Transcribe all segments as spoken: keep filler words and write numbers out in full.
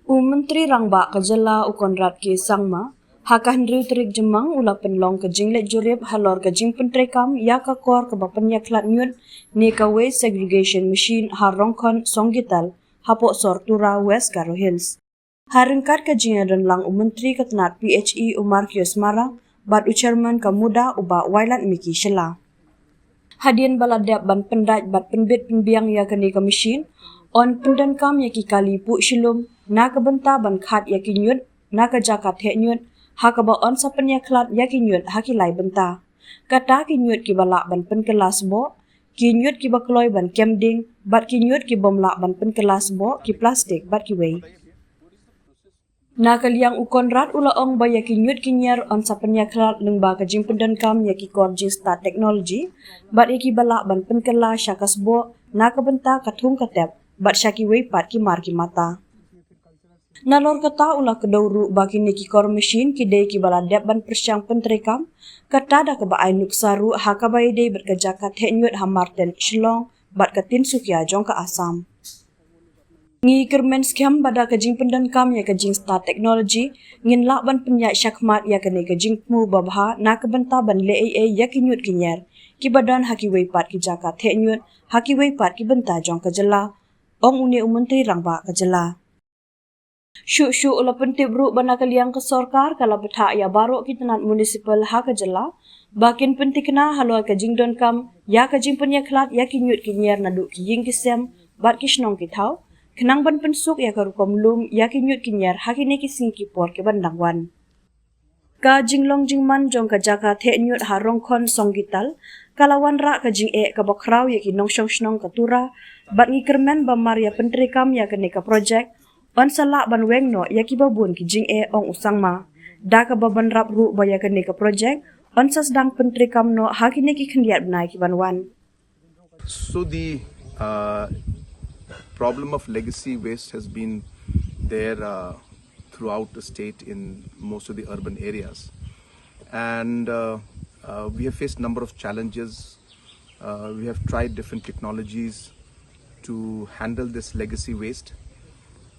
U Myntri Rangbah ka jylla u Conrad K Sangma, ha ka hynriew tarik Jymmang u la pynlong ka jingleit jurip halor ka jingpyntreikam ïa ka kor kaba pynïakhlad ñiut ne ka Waste Segregation Machine ha Rongkhon Songgital, hapoh sor Tura, West Garo Hills. Ha ryngkat ka jingïadonlang u Myntri ka tnat P H E u Marcuise Marak bad u Chairman ka MUDA u Bah Wailadmiki Shylla. Hadien ba la dep ban pyndait bad pynbit pynbiang ïa kane ka machine, yn pyndonkam ïa ki kali puh shilum na ka bynta ban khat ïa ki ñiut na ka jaka theh ñiut, ha kaba yn sa pynïakhlad ïa ki ñiut ha ki lai bynta. Kata ki ñiut kiba lah ban pynkylla sboh, ki ñiut kiba kloi ban kem ding, bad ki ñiut kibym lah ban pynkylla sboh, ki plastik bad kiwei. Na ka liang u Conrad u la ong ba ïa ki ñiut ki ñiar yn sa pynïakhlad lyngba ka jingpyndonkam ïa ki kor jingstad technology, bad ïa kiba lah ban pynkylla sha ka sboh na ka bynta ka thung ka tep, bad sha kiwei pat ki mar ki mata. Nalor kata u la kdew ruh ba kine ki kor machine ki dei kiba la dep ban pyrshang pyntreikam, kata da kaba ai nuksa ruh ha kaba ïadei bad ka jaka theh ñiut ha Marten, Shillong, bad ka Tinsukia jong ka Assam. Ngi kyrmen skhem ba da ka jingpyndonkam ïa ka jingstad technology, ngin lah ban pynïaid shakhmat ïa kane ka jingthmu babha na ka bynta ban leh ei ei ïa ki ñiut ki ñiar kiba don ha kiwei pat ki jaka theh ñiut, ha kiwei pat ki bynta jong ka jylla, ong une u Myntri Rangbah ka jylla. Shuh shuh u la pyntip ruh ba na ka liang ka sorkar ka la bthah ïa baroh ki tnat municipal ha ka jylla ba kin pyntikna halor ka jingdonkam ïa ka jingpynïakhlad ïa ki ñiut ki ñiar naduh ki ïing ki sem bad ki shnong ki thaw, khnang ban pynsuk ïa ka rukom lum ïa ki ñiut ki ñiar ha kine ki sngi ki por kiban dang wan. Ka jinglong jingman jong ka jaka theh ñiut ha Rongkhon Songgital ka la wanrah ka jingeh kaba khraw ïa ki nongshong shnong ka Tura, bad ngi kyrmen ba mar ïa pyntreikam ïa kane ka projek, yn sa lah ban weng noh ïa kiba bun ki jingeh, ong u Sangma. Da kaba bynrap ruh ba ïa kane ka projek yn sa sdang pyntreikam noh ha kine ki khyndiat bnai kiban wan. So the uh, problem of legacy waste has been there uh, throughout the state in most of the urban areas. And uh, uh, we have faced a number of challenges. Uh, we have tried different technologies to handle this legacy waste.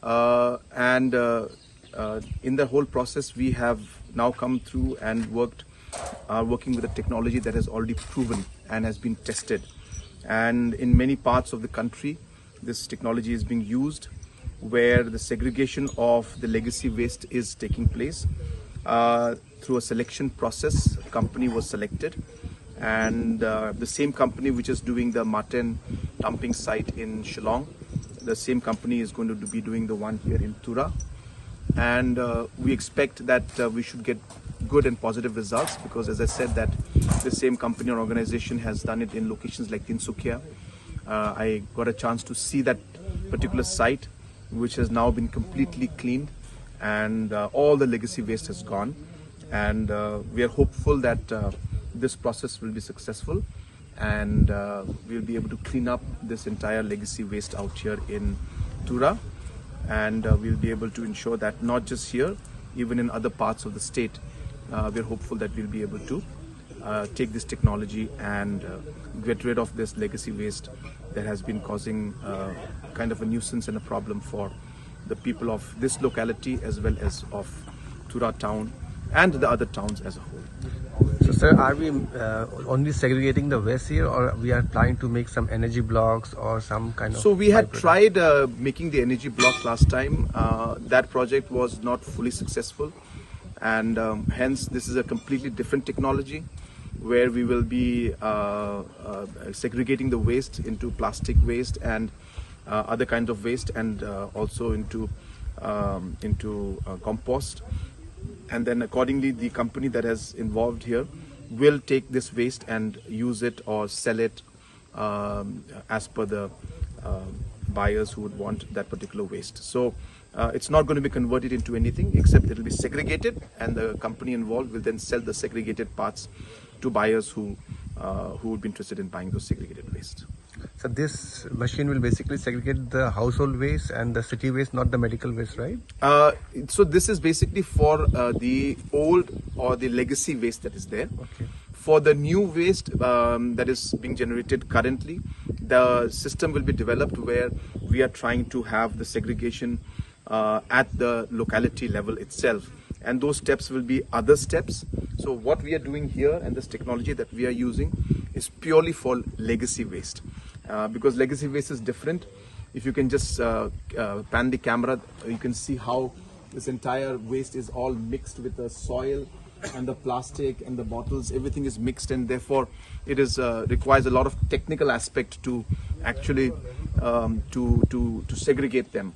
Uh, and uh, uh, in the whole process, we have now come through and worked, are working with a technology that has already proven and has been tested. And in many parts of the country, this technology is being used where the segregation of the legacy waste is taking place. Uh, through a selection process, a company was selected, and uh, the same company which is doing the Marten dumping site in Shillong, the same company is going to be doing the one here in Tura. And uh, we expect that uh, we should get good and positive results, because, as I said, that the same company or organization has done it in locations like Tinsukia. Uh, I got a chance to see that particular site, which has now been completely cleaned, and uh, all the legacy waste has gone. And uh, we are hopeful that uh, this process will be successful, and uh, we'll be able to clean up this entire legacy waste out here in Tura. And uh, we'll be able to ensure that not just here, even in other parts of the state, uh, we're hopeful that we'll be able to uh, take this technology and uh, get rid of this legacy waste that has been causing uh, kind of a nuisance and a problem for the people of this locality as well as of Tura town and the other towns as a whole. So, sir, are we uh, only segregating the waste here, or we are trying to make some energy blocks or some kind of? So we had byproduct? tried uh, making the energy block last time. Uh, that project was not fully successful, and um, hence this is a completely different technology where we will be uh, uh, segregating the waste into plastic waste and uh, other kinds of waste, and uh, also into um, into uh, compost. And then accordingly, the company that is involved here will take this waste and use it or sell it um, as per the um, buyers who would want that particular waste. So uh, it's not going to be converted into anything, except it will be segregated, and the company involved will then sell the segregated parts to buyers who uh, who would be interested in buying those segregated waste. So this machine will basically segregate the household waste and the city waste, not the medical waste, right? Uh, so this is basically for uh, the old or the legacy waste that is there. Okay. For the new waste um, that is being generated currently, the system will be developed where we are trying to have the segregation uh, at the locality level itself. And those steps will be other steps. So what we are doing here and this technology that we are using is purely for legacy waste, uh, because legacy waste is different. If you can just uh, uh, pan the camera, you can see how this entire waste is all mixed with the soil and the plastic and the bottles. Everything is mixed, and therefore it is uh, requires a lot of technical aspect to actually um, to to to segregate them.